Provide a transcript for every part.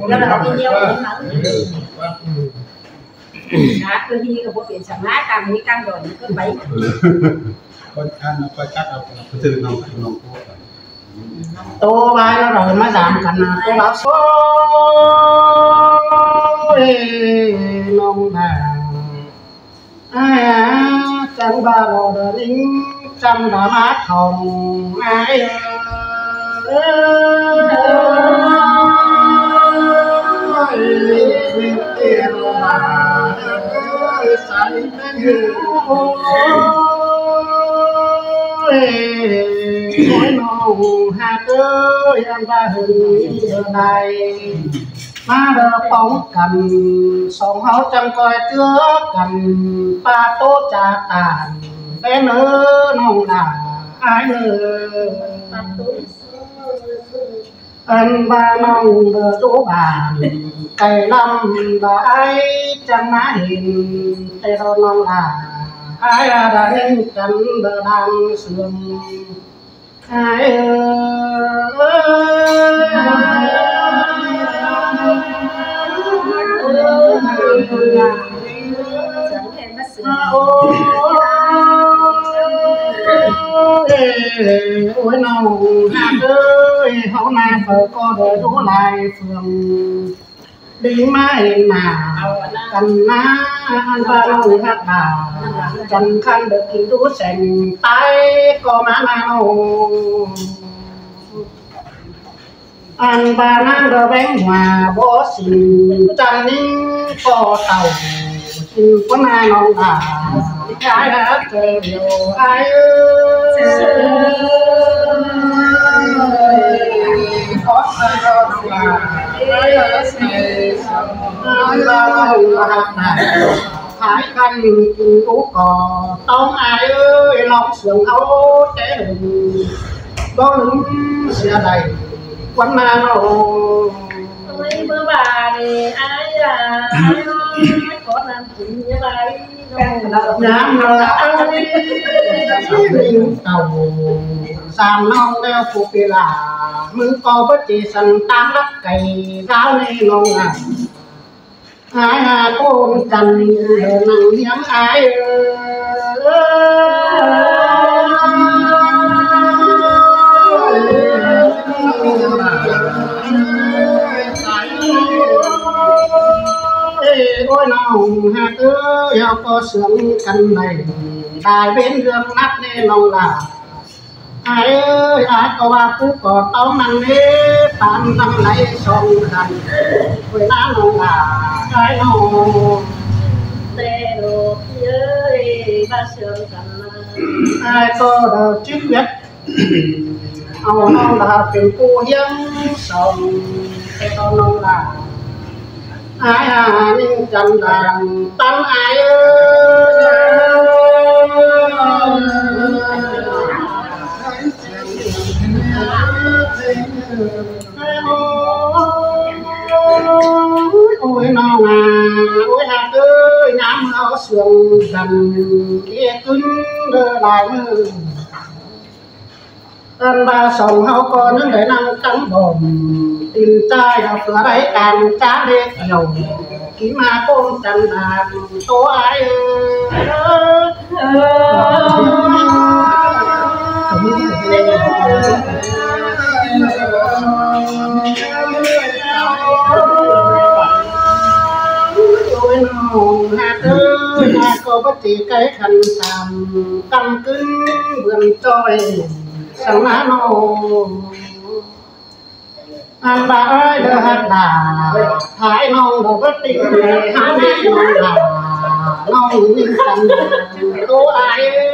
ແລ້ວເຮົາຊິຍ່ຽວເອົາ ອືມ ນາ ຄືນີ້ກໍບໍ່ເປັນສຳນາ ກາງນີ້ກາງດອນນີ້ກໍໄປ ເອີ ຄົນອ່ານເອົາໄປຕັດເອົາ ໄປຊື້ນ້ອງ ນ້ອງໂຕ ໂຕວ່າແລ້ວເຮົາມາຖາມກັນນະ ໂຕວ່າ ໂອ້ຍ ນ້ອງນາ ອາ ຈັງວ່າບໍ່ໄດ້ຍິນ ຈຳດາມາຂອງອ້າຍເອີຍ ສາຍເອີຍ ໂອ້ຍ ໂອ້ຍ ນ້ອງຮັກເອີຍ ອັນວ່າເຫັນເດີໄດ້ ມາເດີປ້ອງກັນ ສອງເຮົາຈັ່ງຄ່ອຍເຈືອກັນ ປາໂຕຈາຕານ ແລເນີນ້ອງຫຼ້າອ້າຍເອີຍ ອັນວ່ານ້ອງເດີຢູ່ບ້ານ ໄກລຳຫຼາຍ ຈັ່ງມາເຫັນແຕ່ນ້ອງຫຼ້າ ອ້າຍລະເຫັນກັນເດີດານເຊື່ອມ ອ້າຍເອີຍ ໂອ້ຍ ໂອ້ຍ ນ້ອງຮັກເອີຍ ເຮົານາເພິ່ນກໍໄດ້ຮູ້ຫຼາຍເລື່ອງ ໄດ້ມາເຫັນໜ້າກັນນາ ອັນວ່ານ້ອງຮັກຫຼ້າ ຈຳຄັນໄດ້ກິນດູແສງ ຕາຍກໍມານານ້ອງ ອັນວ່ານາງລະແວງວ່າບໍ່ສິ້ນ ຈັນນິງກໍເຕົາ ກິນຄົນນານ້ອງຫຼ້າ ຍາຍຮັກເທື່ອດຽວອ້າຍເອີຍ ຂໍໃຫ້ນ້ອງຫຼ້າ ອ້າຍເອີຍ ໃສ່ສຳ ອັນວ່ານ້ອງລະຮັກຫຼ້າ ຂາຍຄັນກິນດູກໍຕ້ອງອ້າຍເອີຍ ລອງເຊື່ອງເອົາແຕ່ບໍ່ລືມເສຍໄດ້ຄວາມນານ້ອງ ໂອ້ຍ ມື້ວານນີ້ອ້າຍຫຼ້າ ຂໍນ້ຳກິນຢ່າໄດ້ນ້ອງ ຍາມລະເອົາລິງເຕົ່າ ສາມນ້ອງແລ້ວຜູ້ເປລາ ມື້ກໍບໍ່ເຈສັນຕາງລັກໄກ່ ດາວໃນນ້ອງລະ ອາຍຫາໂກນກັນ ເດີນນັ່ງຮຽງອາຍເອີຍ ໂອ້ຍ ນ້ອງຮັກເອີຍ ເຮົາກໍເຊື່ອງກັນໄດ້ ໄດ້ເປັນເລື່ອງໜັກແນ່ນ້ອງຫຼ້າ. ອາຍເອີຍ ອາຍກໍວ່າປູກໍຕ້ອງນັ່ງເດ ປານຕັງໄຫຼສອງກັນ ເວລານ້ອງຫຼ້າອາຍນ້ອງ ແຕ່ໂລກເອີຍ ມາເຊື່ອມກັນມາ ອາຍກໍເດີຈິກເວັດ ເອົານ້ອງຫຼ້າເປັນຜູ້ຮຽງສອນ ແຕ່ຕອນນ້ອງຫຼ້າ ອາຍອານິງຈັນດາງຕັນອາຍເອີຍ ໂອ້ຍ ນ້ອງອາ ໂອ້ຍ ຮັກເອີຍ ຍາມເຮົາສວມກັນ ເອກຶນເດີຫຼາຍມື້ ອັນວ່າສອງເຮົາກໍຍັງໄດ້ນັ່ງຕັ້ງບ່ອນ ຕີນຈ່າຍເອົາເພື່ອໄດ້ການຈາເລກກ່ຽວ ກິນມາໂກງຈັນດານໂຕອາຍເອີຍ ໂອ້ຍ ນ້ອງຮັກເອີຍ ອາຍກໍບໍ່ຕິໄກຄັນຕາມ ກຳກຶນເບືອນຈ້ອຍ ສັງນານ້ອງ ອັນວ່າອ້າຍເດີຮັກດາ ພາຍນ້ອງເດີເບິດຕິງໃນຫາແມ່ນ້ອງດາ ນ້ອງຍິງກັນໂຕອ້າຍເອີ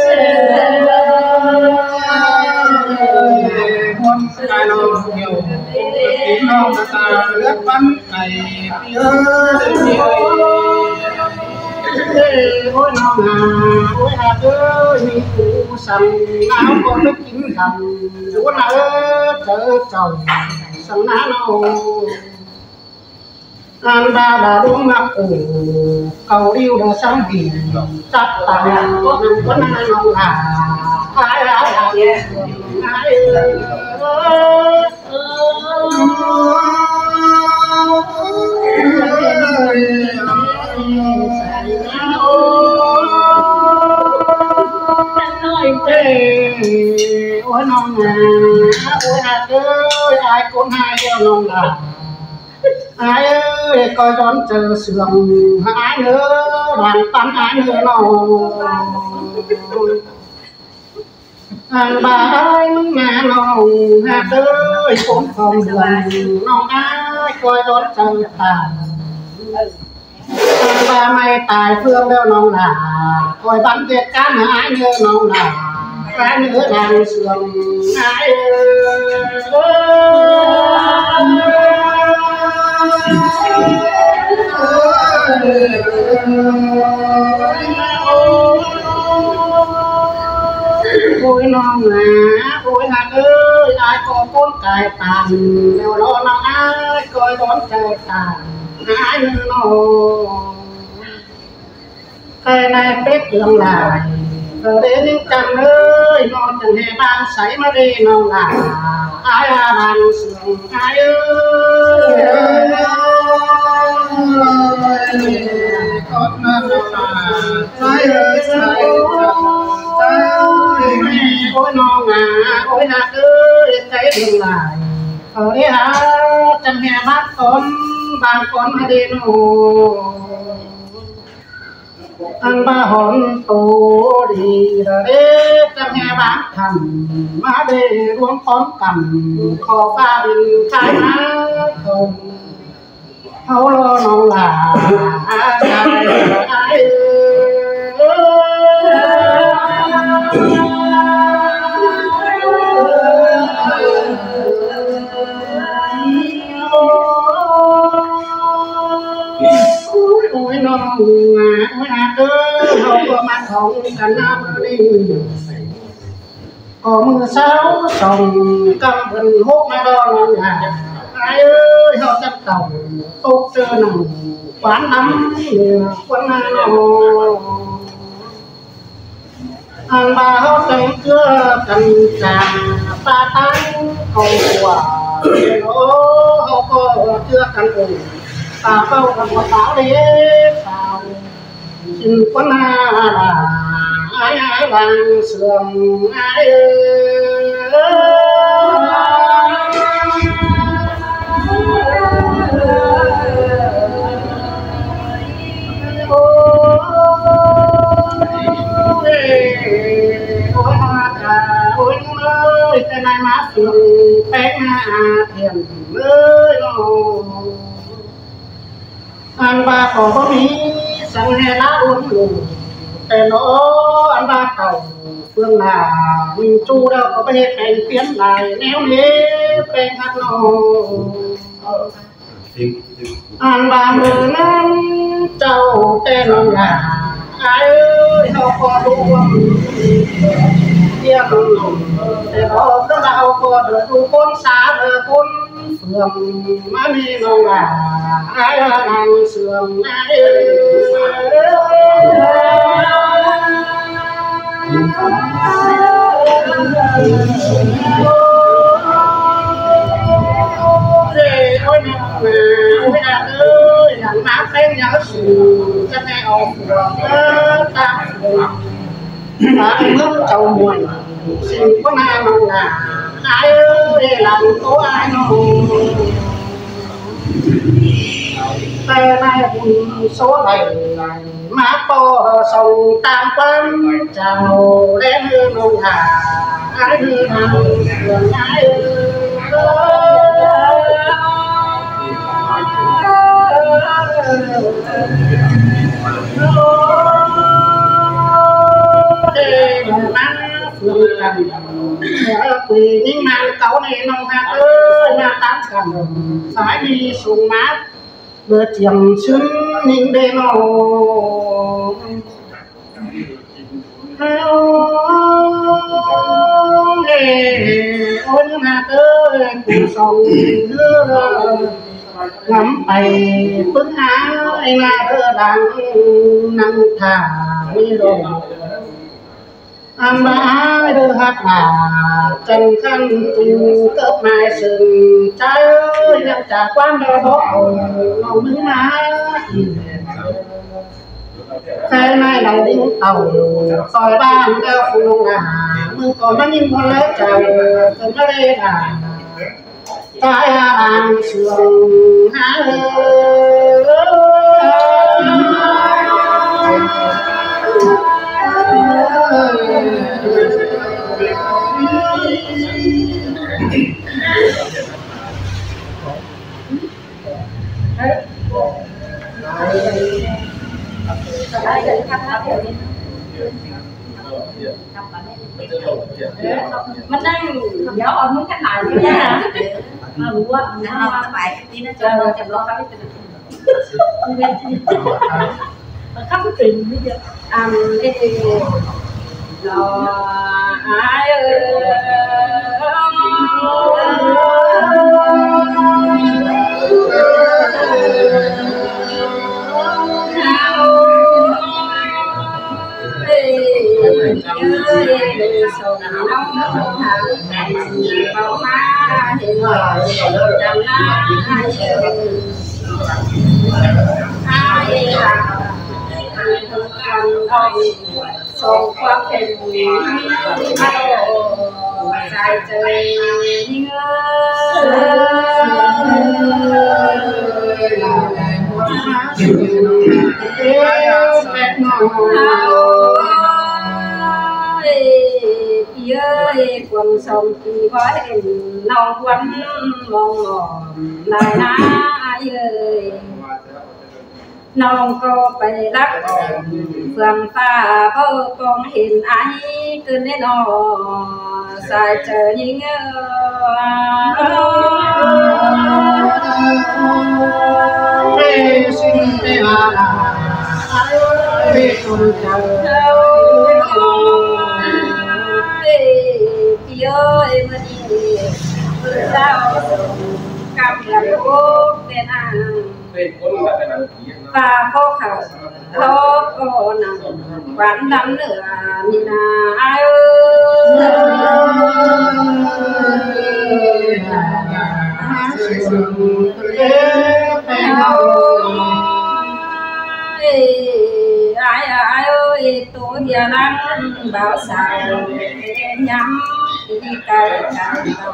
ຍ ມ່ວນກາຍນ້ອງດຽວ ເປັນນ້ອງຕາເລືອດປັນ ໄກ່ເອີຍ ໂອ້ຍ ນ້ອງນາ ໂອ້ຍ ອາເອີຍ ມີຜູ້ສັງນາວກໍໄປກິນດຳ ຢູ່ນາເອີຍ ເຈີເຈົ້າສັງນານ້ອງ ອັນດາດາລຸງມັກໂອ ເກົາລິວດາສັງດີ ຈັບຕານ້ອງ ນ້ອງນາ ອາຍ ອາຍ ອາຍ ອາຍ ເອີຍ. ຄົນຫາຍແລ້ວນ້ອງຫຼ້າ ອ້າຍເອີຍ ກໍຍ້ອນເຈີເຊື່ອງ ອ້າຍເອີຍ ບາງປັນອ້າຍເອີຍນ້ອງ ອັນບາງມານ້ອງຮັກເອີຍ ຄົນຂອງເດືອນ ນ້ອງອ້າຍ ກໍຍ້ອນເຈີຕາຍ ວ່າໄມ່ຕາຍເພື່ອງແລ້ວນ້ອງຫຼ້າ ຄອຍບັນເຮັດການໃຫ້ອ້າຍເດີນ້ອງຫຼ້າ ການເດີທາງເຊື່ອມອ້າຍເອີຍ ໂອ້ຍນ້ອງນາ ໂອ້ຍຮັກເອີຍ ອ້າຍກໍຄົນກາຍຕ່າງ ແລ້ວເນາະນ້ອງອ້າຍ ກໍຮ້ອນໃຈຕ່າງ ອ້າຍເອີຍນ້ອງ ແຕ່ນາຍເປັດເລື່ອງຫຼາຍ ເອີເດ້ຍິງຈັນເອີຍ ນ້ອງຈັນແຫ່ບາງໃສມາເດ້ນ້ອງຫຼ້າ ອ້າຍອາບາງເຊື່ອງອ້າຍເອີຍ ໂອ້ຍນ້ອງນາ ໂອ້ຍຮັກເອີຍ ໃຈເລື່ອງຫຼາຍ ເອີເດ້ຫາ ຈັນແຫ່ບາງຕົນ ບາງຄົນມາເດ້ນ້ອງ ອັນບາຫອມໂຕດີລະເດ ຈັກແຫ່ບາງທ່ານ ມາເດລວມພ້ອມກັນ ຂໍຟ້າດິນຂາຍມາເຖິງ ເຮົາລໍນ້ອງຫຼ້າ ໂອ້ຍ ໂອ້ຍ ນ້ອງນາ ໂອ້ຍ ອາເອີຍ ເຮົາກໍມາທ່ອງກັນນຳນີ້ ກໍມື້ເຊົ້າສອງກຳເພິ່ນໂຮມມາດອນນາ ອາເອີຍ ເຮົາຈັກເຕົ້າຕົກເຈີໜັງ ຄວານນຳເໜືອຄວນນານ້ອງ ອັນວ່າເຮົາຕ້ອງເຈື່ອກັນຈາກປາຕັງເຂົ້າຕົວ ໂອ ເຮົາກໍເຈື່ອກັນອົງ ຕາເປົ້າກັນບໍ່ຕາເລສາວ ຊິນປະນາລາ ອາຍອາຍລາງເຊື່ອງອາຍເອີຍ ໂອ້ຍ ໂອ້ຍ ຮາກາ ໂອ້ຍ ເອີຍ ແຕ່ນາຍມາເຊື່ອງແປງມາອາແທນເອີຍນ້ອງ ອັນວ່າກໍບໍ່ມີສັງແຫລາອວນລູກ ແຕ່ນ້ອງ ອັນວ່າເຂົາເບື້ອງໜ້າມີຈູແລ້ວກໍບໍ່ເຮັດແປງປ່ຽນຫຼາຍແນວເນ ແປງຮັກນ້ອງ ອັນວ່າມື້ນັ້ນເຈົ້າແຕ່ນ້ອງຫຼ້າ ອ້າຍເອີຍ ເຮົາກໍລວມຮຽນ ແຕ່ເຮົາກໍເດີຢູ່ຄົນສາເດີຄົນເຟືອງ ມາມີນ້ອງຫຼ້າ ອ້າຍນາງເຊື່ອງ ອ້າຍເອີຍ. ໂອ້ຍ ນ້ອງເອີຍ ໂອ້ຍ ນາງເອີຍ ນາງມາແພງຍາສູງ ຈະໄດ້ເອົາຜົວເອີ ຕາມຜົວ ຕາມເມືອງເຈົ້າມ່ວນ ຊິງຄະນານ້ອງນາ ອ້າຍເອີຍ ຫຼັງໂຕອ້າຍນ້ອງ ແຕ່ນາຍບຸນໂສໄດ້ ມາຂໍສົ່ງຕາມຄວາມເຈົ້າ ແລະເຮືອນ້ອງຫາ ເຮືອນາງເຮືອນນາຍເອີຍ ເດມາເຟືອງກັນ ເອີ ຜູ້ຍິງນາງເກົ່ານີ້ນ້ອງຮັກເອີຍ ມາຕາມກັນ ສາຍມີສົ່ງມາ ເມື່ອຈຽມຊຶມຍິງເດນ້ອງ ເຮົາເດ ໂອນນາເອີຍ ຜູ້ສ່ອງເຮືອ ນຳໄປປຶກຫາໃນນາເດີຫຼັງ ນັ່ງຖ້າມີລົມ ອັນວ່າອ້າຍເດີຮັກຫຼ້າ ຈັ່ງຄັນຈຶ່ງເກີດໝາຍເຊິ່ງໃຈ ຍັງຈາກຄວາມເດີບໍ່ເອົານ້ອງມຶງມາອີກ ໃຄນາຍໄດ້ດິງເຕົ້າ ຊອຍບ້ານແລ້ວຄູນ້ອງຫຼ້າ ມຶງກໍມາຍິງຄົນແລ້ວເຈົ້າ ເກີດມາເລດາ ມັນນັ່ງ ດຽວເອົາມືກັນໜາຢູ່ນີ້ນະ ມາຮູ້ວ່າ ສະບາຍດີນະ ຈະລອ ຈະລອ ເຂົາເປັນ ເຂົາເປັນ ອັນນີ້ ເນາະ ອ້າຍເອີຍ ເອີຍ ເອີຍ ສອງນ້ອງຫາກັນເຂົ້າມາເຫັນດຳໜ້າ ອ້າຍເອີຍ ອ້າຍເອີຍ ສອງຄວາມເປັນມາໂລ ສາຍເຈີຍິງເອີຍ ເອີຍ ພີ່ເອີຍ ຄວາມສອງປີບໍ່ເຫັນ ນ້ອງຄວນມອງມອມ ນາຍນາເອີຍ ນ້ອງກໍໄປລັກອອມເຟືອງຟ້າ ບໍ່ປອງເຫັນອ້າຍເກີນແນ່ນອ ສາຍເຈີຍິງເອີຍ ເອີຍ ພີ່ເອີຍ ມື້ນີ້ເພິ່ນເຈົ້າສົ່ງກຳລັງໂອກແມ່ນາງ ເປັນຄົນແບບນັ້ນ ວ່າຂໍເຂົ້າ ຂໍຂໍນຳ ວັນດຳເໜືອນີ້ນາເອີຍ ອ້າຍ ອ້າຍເອີຍ ໂຕເຮຍນາງບ່າວສາວ ຍາມທີ່ໄກຈາກເຮົາ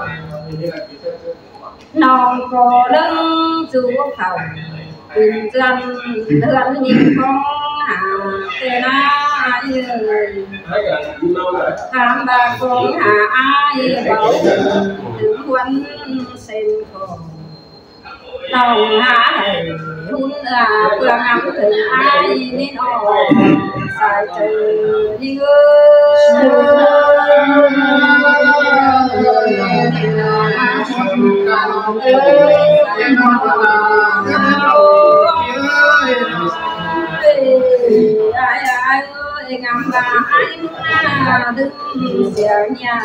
ນ້ອງກໍເລິ້ງສູ່ເຂົາ ຂຶ້ນເຮືອນ ເຮືອນຍິງຂອງຫາແຕ່ນາເອີຍ ຖາມວ່າຂອງຫາອ້າຍເບົາ ເຖິງຄວນເສັ້ນຂອງ ນ້ອງຫາໃຫ້ຮຸ່ນເອື້ອ ເພື່ອງາມເຖິງອ້າຍນີ້ນ້ອງ ສາຍເຈີ ຍິງເອີຍ ອ້າຍ ອ້າຍເອີຍ ງາມວ່າອ້າຍໜ້າດຶງສຽງຍາ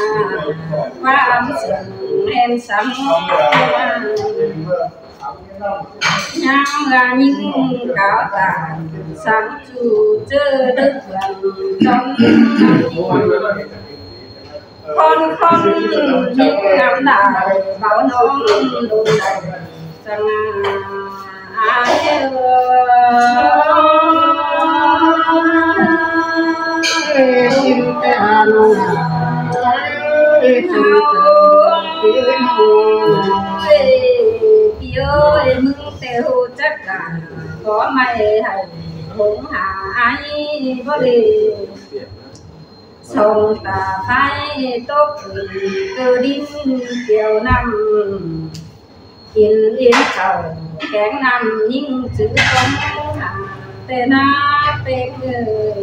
ຄວາມສຽງແຫ່ງສຳ ຍາມວ່າຍິງກ່າວຕາມ ສັງຈູເຈີດຶກເພື່ອນຈົນ ຄົນຄົນຍິງງາມຫຼາຍ ເບົານ້ອງໂດນໄດ້ສະຫງ່າ ອ້າຍເອີຍ ຊິມແຕ່ຫານ້ອງ ອ້າຍເອີຍ ພີ່ເອີຍ ມຶງ ແຕ່ຮູ້ຈັກການ ຂໍໄມ້ໃຫ້ຫົງຫາອ້າຍບໍ່ເລ ສ່ອງຕາໄຟຕົກຄືດິນກ່ຽວນ້ຳ ກິນອີ່ມເຂົ້າແກງນ້ຳ ຍິງຈື່ສົມຫາແຕ່ນາເປັງເອີຍ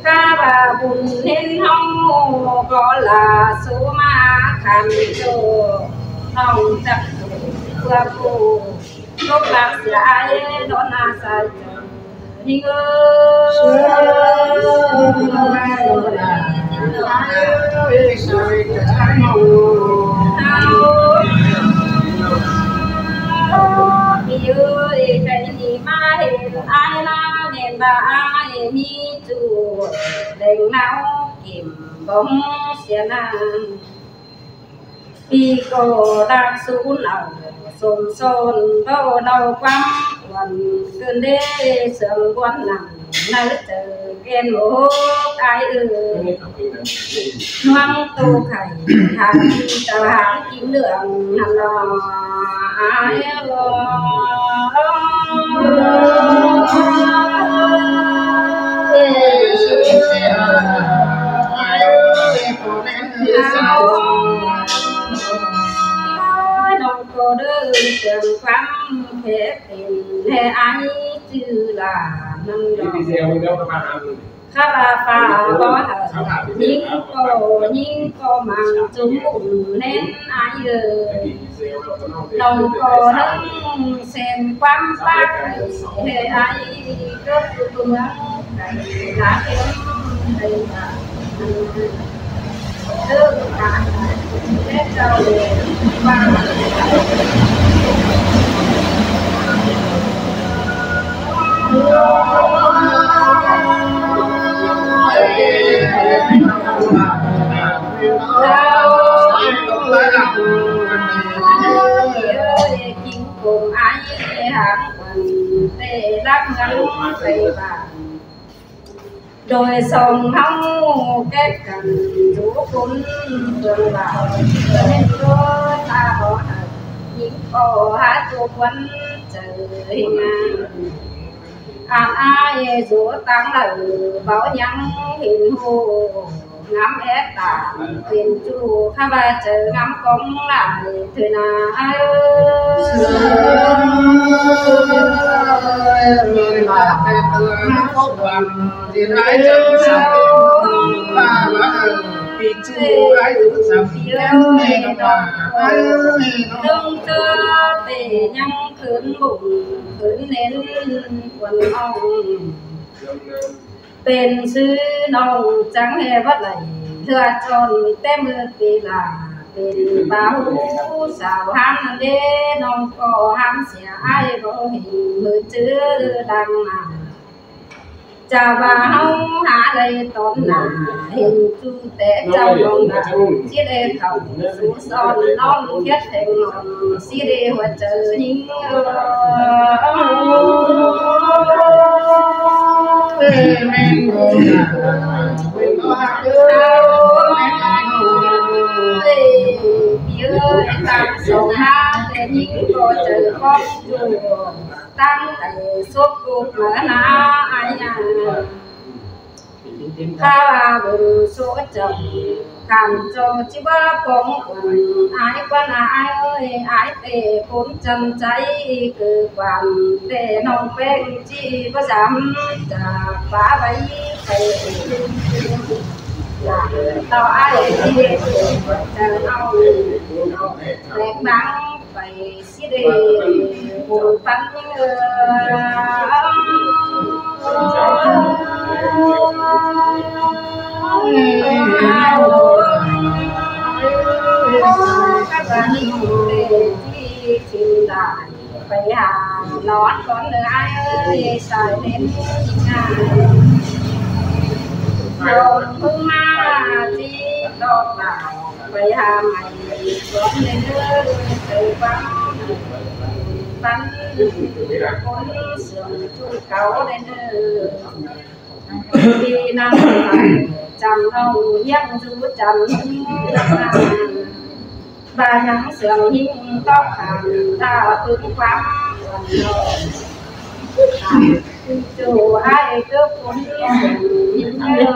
ກະວ່າບຸນເຫັນເຮົາ ກໍລາສູ່ມາຄັນໂຕ ນ້ອງຈັກເພື່ອຜູ້ ຕົກບາງເສຍອ້າຍ ດອນອາສາຍ ຍິງເອີຍ ພີ່ເອີຍ ໃຈນີ້ມາເຫັນອ້າຍລາ ແມ່ນວ່າອ້າຍມີຈູດ ແດງເນົ່າກິມບໍ່ຮູ້ເສຍນາ ພີ່ກໍລາກສູນເອົາສົມສອນ ເວົ້າເລົ່າຄວາມຄວນ ເກີນເດເຊື່ອງຄວນນັ້ນ ໃນເຈີແກ່ນໂອກອ້າຍເອີຍ ຫ່ວງໂຕໄຂ່ທາງຕະຫາງກິນເຫຼືອງຫັ້ນລະອ້າຍເອີຍ. ນ້ອງກໍເດີເຄື່ອງຄວາມແຂກ ເປັນແທ້ອ້າຍຈື່ລານັ້ນດອກ ຄາລາຟ້າບໍ່ໃຫ້ຍິງກໍຍິງກໍມັງຈຸມບຸນແໜ້ນອ້າຍເອີຍ ນ້ອງກໍເຊິ່ງເຊັນຄວາມປາກໃຫ້ອ້າຍເກີດຢູ່ເມືອງໄກລາເຄັມໄດ້ ໂດຍສອງເຮົາແກ້ກັນສູ່ຄົນເມືອງລາວ ເປັນຕົວຕາບໍ່ໃຫ້ຍິງກໍຫາຕົວຄວັນເຈີເຮັດງານ ອານອາຍສູ່ຕ່າງເຫຼົ່າ ເບົາຍັງເຫັນຮູ້ ງາມແອດຕາເປັນຈູ່ ຂ້າວ່າເຈີງາມກອງຫຼາຍເທື່ອນາ ເວລາແຕ່ເຕືອນພບວັນ ທີ່ໄດ້ຈັງສັນ ວ່າວ່າເອີ ປີຈູ່ໄດ້ຢູ່ສຳເພັນແມ່ນວ່າ ເອີ ເຖິງເຈີແຕ່ຍັງຄືນບຸນຄືນເນັ້ນຄວນຫ້ອງ ເປັນຊື່ນ້ອງຈັງແຮ່ວັດໄຫຼ ເທື່ອຈອນແຕ່ມື້ປີລາ ເປັນບ່າວສາວຫ້າມນັ້ນເດ້ ນ້ອງກໍຫ້າມເສຍ ອ້າຍບໍ່ເຫັນມືຈື່ດັ່ງໜ້າ ຈະວ່າເຮົາຫາໄດ້ຕອນໜ້າ ເຫັນຈູ່ແຕ່ເຈົ້ານ້ອງໜ້າ ຊິໄດ້ເຂົ້າສູ່ຊ້ອນນ້ອງຄຽດແທງນ້ອງ ຊິໄດ້ຫົວໃຈຍິງເອີຍ. ເອີຍ ແມ່ນບໍ່ນາ ເປັນບໍ່ຮັກເອີຍ ເອີຍ ຕາມສອງຫາແຕ່ຍິງກໍເຈີຄວາມຈຸ ຕັ້ງແຕ່ສົບລູກມານາອາຍ ຂ້າບຸນໂສເຈົ້າ ຂ້າເຈົ້າຊິວ່າປອງອວນ ອາຍກວ່ານາອາຍເອີຍ ອາຍແຕ່ຄົນຈຳໃຈ ຄືກວານແຕ່ນ້ອງແປ້ງ ຊິບໍ່ສາມຈາກຟ້າໄວ້ໄປ ເຈົ້າອ້າຍທີ່ເຮັດໃຈເຮົາແຕກບາງໄປ ຊິໄດ້ບຸນປັນເອີຍ ໄປຫານອນກ່ອນເດີອ້າຍເອີຍ ສາຍເໜັນງາມ ລົງມາທີ່ດອກດາວ ໄປຫາໃໝ່ກ່ອນເດີ ໃສ່ຟັງປັນຄົນເຊື່ອງຈຸເກົ່າເດີ ທີ່ນຳໃຫ້ຈຳເອົາຮຽງຢູ່ຈຳນາ ບາຍັງເຊື່ອງຫິງຕອກຂ້າງ ຖ້າເພິ່ງຄວາມອ່ອນນ້ອມ ຈູອ້າຍເກີບຄົນເຊື່ອງຫິງເດີ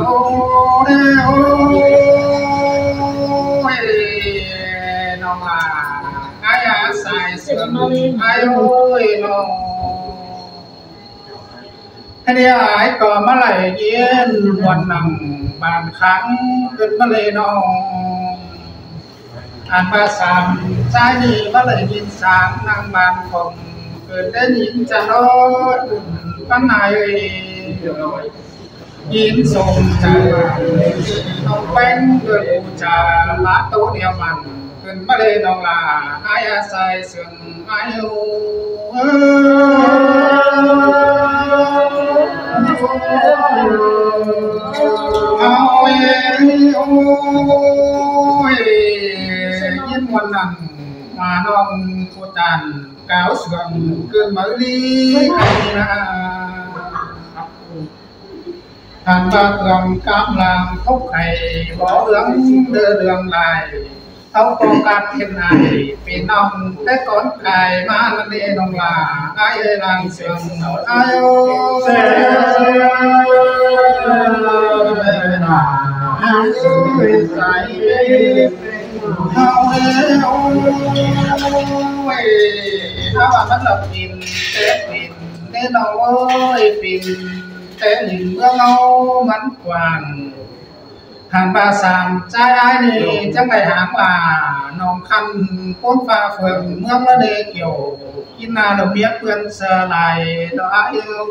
ໂອ້ຍ ນ້ອງຫຼ້າ ອ້າຍອາໄສສວນ ອ້າຍໂອ້ຍນ້ອງ ອັນນີ້ອ້າຍກໍມາໄຫຼຍຽນບ່ອນນັ່ງບ້ານຄັງ ເກີດມາເລີຍນ້ອງ ອັນວ່າສາມຊາຍນີ້ມາໄຫຼຍຍິນສາມນາງບ້ານຂອງ ເກີດໄດ້ຍິນຈະນ້ອຍບຸນປັນນາຍເອີຍ ຍິນສົມໃຈວ່ານ້ອງແປ້ງເກີດປູຈາລາໂຕແນວມັນ ມາເລີຍນ້ອງຫຼ້າ ອ້າຍອາໄສເຊິ່ງອ້າຍໂອ ເອົາເອີຍໂອ້ຍ ຍິນມ່ວນນັ້ນ ມານ້ອງຜູ້ຕານ ກ່າວເຊື່ອງເກີນມາອີຫຼີ ໃຄນາ ທ່ານວ່າເຄື່ອງກຳລັງພົບໄຂ້ ບໍ່ເລື່ອງເດີເລື່ອງຫຼາຍ ເຮົາກໍກາເປັນອ້າຍເປັນນ້ອງ ແຕ່ກ່ອນກາຍມານັ້ນເດນ້ອງຫຼ້າ ອ້າຍເອີຍລາງເຊື່ອງ ອ້າຍໂອ ເຮົາເອີຍໂອ້ຍ ຖ້າວ່າມັນລະປິ່ນແຕ່ປິ່ນ ແນ່ນອນເອີຍ ປິ່ນແຕ່ໜຶ່ງເມືອງເຮົາມັນກວ້າງ ທ່ານວ່າສາມຊາຍອ້າຍນີ້ ຈັ່ງໄດ້ຫາງວ່າ ນ້ອງຄັນປົນຟ້າເຟືອງ ເມືອງລະເນກຽວ ກິນໜ້າລະເມຍເປື້ອນເສື້ອລາຍ ເນາະອ້າຍເອີຍ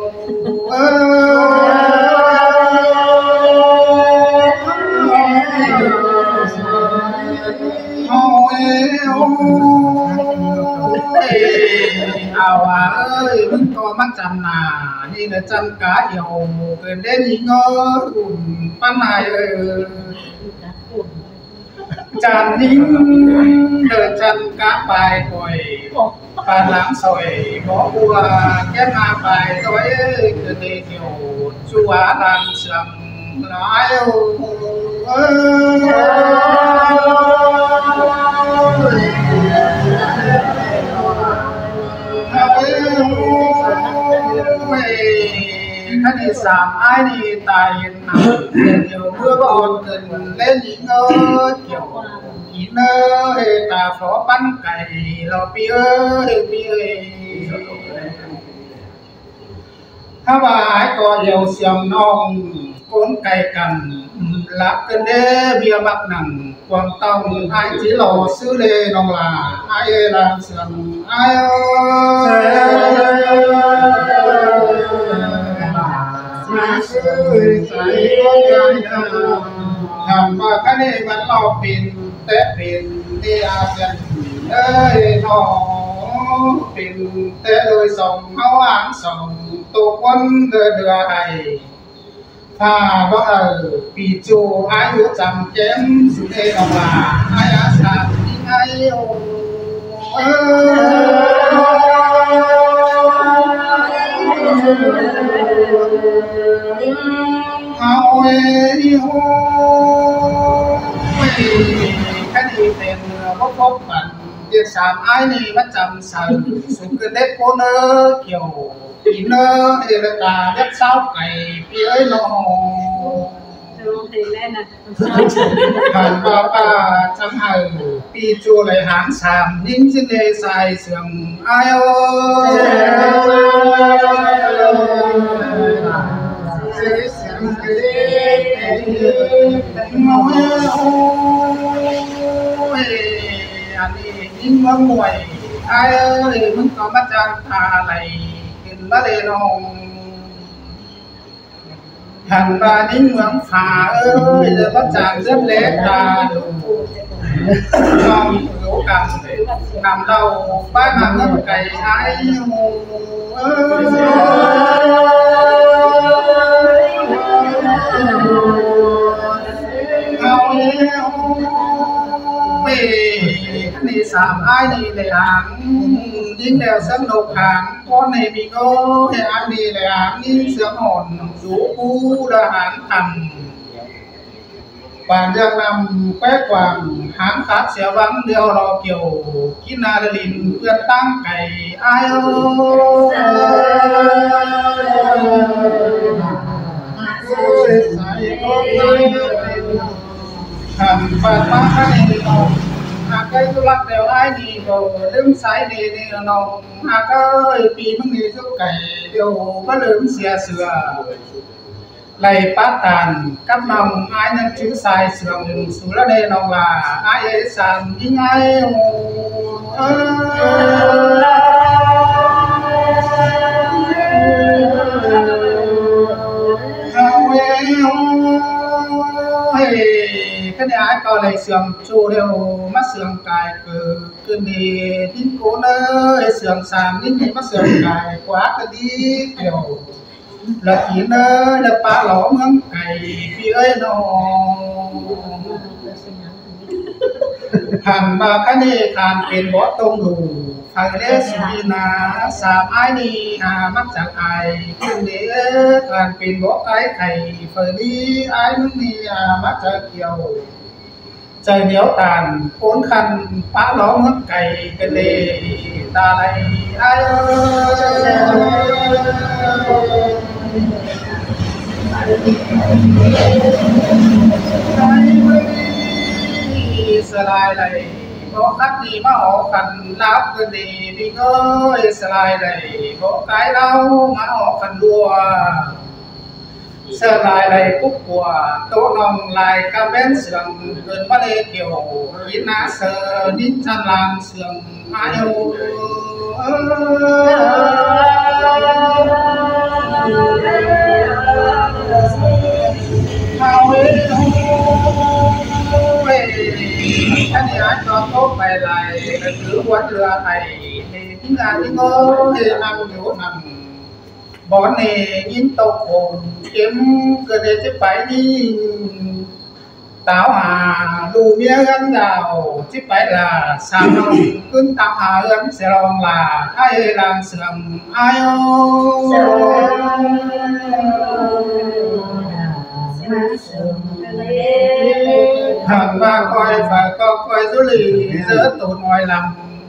ເຮົາເອີຍໂອ້ຍ ອາວາເອີຍ ມຶງກໍມາຈຳໜ້າ ນີ້ລະຈັນກາອຽວ ເກີນເດຍິງເອີຍ ອຸ່ນປານນາຍເອີຍ ຈັນຍິງເດີ ຈັນກາປາຍກ່ອຍ ປານຫຼັງສອຍ ບໍ່ບົວ ແກ້ມາປາຍດອຍ ເກີນເດ ໂຍ ຈູວາລານເຊື່ອງຫຼາຍໂອ ເອີຍ ຄັນນີ້ສາມອ້າຍນີ້ຕາຍເຫັນໜ້າ ດຽວເມື່ອບໍ່ອ່ອນເກີນແລະຍິງເອີຍ ກ່ຽວອີເນີ ເຮຕາຂໍປັນໄກ່ ລາວປີເອີຍ ປີເອີຍ ຖ້າວ່າອ້າຍກໍອຽວສຽງນ້ອງ ກົນໄກ່ກັນ ລັກເກີນເດ ເບຍບັກໜັງ ຄວາມຕ້ອງອ້າຍຊິລໍຊື້ເລນ້ອງຫຼ້າ ອ້າຍເອີຍລາງເຊື່ອງ ອ້າຍເອີຍ ມາຊື້ໃສ່ ຄຳວ່າຄະເນມັນຫຼອກເປັນ ແຕ່ເປັນເດອາເປັນເອີຍນ້ອງ ເປັນແຕ່ໂດຍສອງເຮົາອ່າງສອງໂຕຄົນເດືອເດືອໃຫ້ ຖ້າບໍ່ເອົາປີຈູອາຍຸຈຳແກ້ມສຸເດອອກວ່າ ອາຍາສາມີໄງໂອ ເອີ ເຮົາເອີຍ ໂອ້ຍ ຄັນອີເປັນເມື່ອບໍ່ພົບກັນ ເດກສາມອ້າຍນີ້ມາຈຳໃສ່ ສຸກເກີນເດັກໂກເນີ ກ່ຽວ ອີເນີ ເອລະຕາ ເດັກສາວໄກ່ ພີ່ເອີຍນ້ອງ ຮ້ອງເພງແລ້ວນະ ຄັນວ່າປ້າຈຳໃຫ້ ປີຈູໄຫຼຫານສາມ ຍິງຈຶ່ງເດສາຍເຊື່ອງ ອ້າຍໂອ ໂອ້ຍ ອັນນີ້ຍິງເມືອງຫ້ວຍ ອ້າຍເອີຍ ມຶງກໍມາຈ້າງຕາໄຫຼຂຶ້ນມາເດນ້ອງ ທ່ານວ່າຍິງເມືອງຜາເອີຍ ແລ້ວມາຈ້າງເລື່ອນແລຕາດູ ນ້ອງໂຕກັນ ນຳເລົ່າໄປມາເມືອງໄກອ້າຍໂຫ ເອີຍ ເຮົາເອີຍ ໂອ້ຍ ອັນນີ້ສາມອ້າຍນີ້ແຫຼະຫາງ ຍິງແລ້ວເຊິ່ງນົກຫາງ ກ່ອນໃຫ້ມີໂອ້ຍ ອັນນີ້ແຫຼະຫາງຍິງເຊື່ອງອ່ອນ ສູປູລະຫາງຕ່ຳ ປານຢາກນຳແປກວ້າງ ຫາງຂາດເສຍຫວັງດຽວລໍກ່ຽວ ກິນນາລະລິນເພື່ອນຕ່າງໄກອ້າຍໂອ ເອີຍ ສາຍຂອງໃຈ ຄັນປາດມາຄັນເຫັນອອກ ຫາກໄດ້ສຸລັກແລ້ວອ້າຍນີ້ກໍລືມສາຍເນເນນ້ອງ ຫາກເອີຍ ປີມຶງນີ້ສຸກໄກ ດຽວບໍ່ລືມເສຍເສືອ ໄລ່ປະຕານກັບນ້ອງອ້າຍນັ້ນຈື່ສາຍເຊື່ອງ ສຸລະເນນ້ອງຫຼ້າ ອ້າຍເອີຍສາມຍິງອ້າຍໂອ ເອີ ເອີ ຄັນໄດ້ອາຍກໍໄດ້ເຊື່ອງໂຈແລ້ວ ມາເຊື່ອງກາຍເກີດຂຶ້ນນີ້ ຍິງໂກເນີຍ ເຊື່ອງສາມຍິງນີ້ ມາເຊື່ອງກາຍກວ່າກໍດີແລ້ວ ລະກິນເອີຍ ລະປາຫຼໍເມືອງໄກ ພີ່ເອີຍນ້ອງ ຫັ້ນວ່າຄະເນຂານເປັນບໍ່ຕົງລູກ ໄຟແລສຸລິນາ ສາມອ້າຍນີ້ຫາມາຈາກອ້າຍ ເປັນເດ້ ການເປັນບໍ່ກາຍໄຂ່ ເຟີນີ້ອ້າຍມຶງນີ້ຫາມາຈາກກ່ຽວ ໃຈໜຽວຕານໂອນຄັນ ປະຫຼໍເມືອງໄກ ເປັນເດ້ຕາໄຫຼອ້າຍເອີຍ ໃນມື້ນີ້ສະຫຼາຍໄຫຼ ບໍ່ຄັດນີ້ມາຫໍຂັນລາວເກີນດີ ມີເງີຍສະຫຼາຍໄດ້ ບໍ່ກາຍລາວມາຫໍຂັນລົວ ສະຫຼາຍໄດ້ປຸກກົວ ໂຕນ້ອງຫຼາຍກະແມ່ນເຊື່ອງ ເກີນມາເລກ່ຽວ ກິນນາເສີນິນຈັນລາງເຊື່ອງ ອາຍຸ ເຮົາເອງ ໂອ້ຍ ອັນນີ້ອາດຕອບໂຕໄປຫຼາຍ ກໍຄືວັນເຫຼືອໄອ ເຮງານໂງ່ເຮນັງຢູ່ນຳ ບ່ອນເຮຍິນຕົກໂຂງ ເກັມເກີດເດຈະໄປນີ້ ຕາວຫາລູເມຍເຮືອນດາວ ຊິໄປລາສາວນ້ອງ ຂຶ້ນຕາມຫາເຮືອນສະລອງລາ ອ້າຍເອີຍລາງເຊື່ອງ ອ້າຍໂອ ຫາກວ່າຂ້ອຍໄປກໍຂ້ອຍສຸລີ ເຈີໂຕນ້ອຍລຳ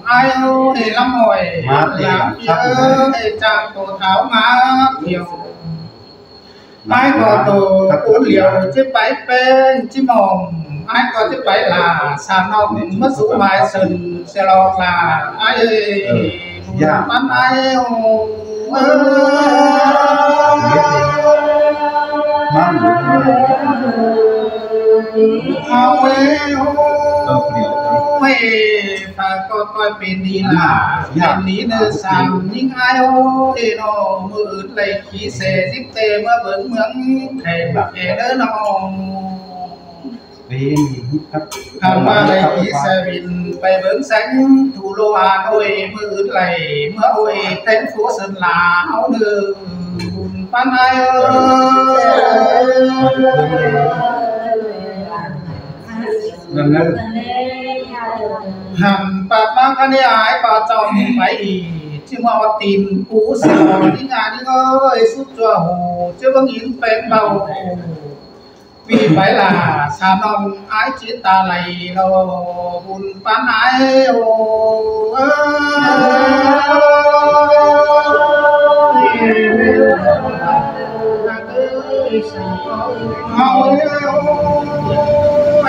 ອ້າຍໂອ ເຮລຳອ້ອຍ ມາເຕະ ລຳເອີຍ ຈາກໂຕເຖົ້າມາທ່ຽວ ອ້າຍກໍໂຕຄົນດຽວ ຊິໄປແປ້ງຊິມອມ ອ້າຍກໍຊິໄປລາ ສາວນ້ອງມາສູ່ໝາຍເຊິ່ນ ສະຫຼອງລາ ອ້າຍເອີຍ ເອີ ມັນອ້າຍໂອ ເອີ ມັນ ເຮົາເອີຍໂອ ເອີ ເປັນດຽວ ເອີ ຝາກກໍຄ່ອຍເປັນດີລາ ເປັນດີເນີສາມຍິງອ້າຍໂອ ເອີ ເນາະ ມື້ອື່ນໄລ່ຂີ່ແສຊິບແຕ່ເມືອເບິ່ງເມືອງແຂກແກ່ເດີນ້ອງ ເປັນ ຄັນວ່າໄລ່ຂີ່ແສບິນໄປເບິ່ງແສງທຸໂລອາໂດຍ ມື້ອື່ນໄລ່ເມືອໂອຍແຕ່ງໂຟເຊິນລາວເດີ ບຸນປານອ້າຍເອີຍ ນັ້ນນະ ຫັ້ນປາດມາຄະເນອ້າຍປາດເຈົ້າໄປອີກ ຊິມາເອົາຕີນປູສອນນີ້ງານີ້ເອີຍ ສຸດຕົວຫູ ຈະເບິ່ງອີນແປງເບົາ ວີໄປລາສາວນ້ອງອ້າຍຈິດຕາໄຫຼໂລ ບຸນປານອ້າຍໂອ ເອີຍ ເຮົາເອີ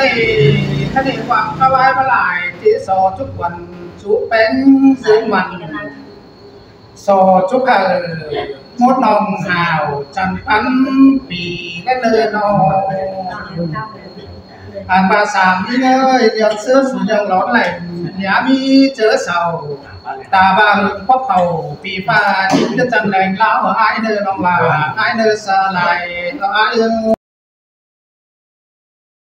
ຍ ຄະເນຫວັງຖວາຍມາຫຼາຍ ທີ່ສໍຈຸກວັນ ຈຸແປງເຊິ່ງມັນ ສໍຈຸກເອີ ໝົດນ້ອງຫາວ ຈັນປັນປີແລະເນີນ້ອງ ອັນວ່າສາມນີ້ເອີຍ ດຽວເສືອສູຍັງຫຼອນແຫຼງ ຢ່າມີເຈີເຊົາ ຕາບາງພວກເຂົາ ປີຟ້າດິນຈະຈັນແລງລາວ ອ້າຍເນີນ້ອງຫຼາ ອ້າຍເນີສະຫຼາຍ ອ້າຍເອີຍ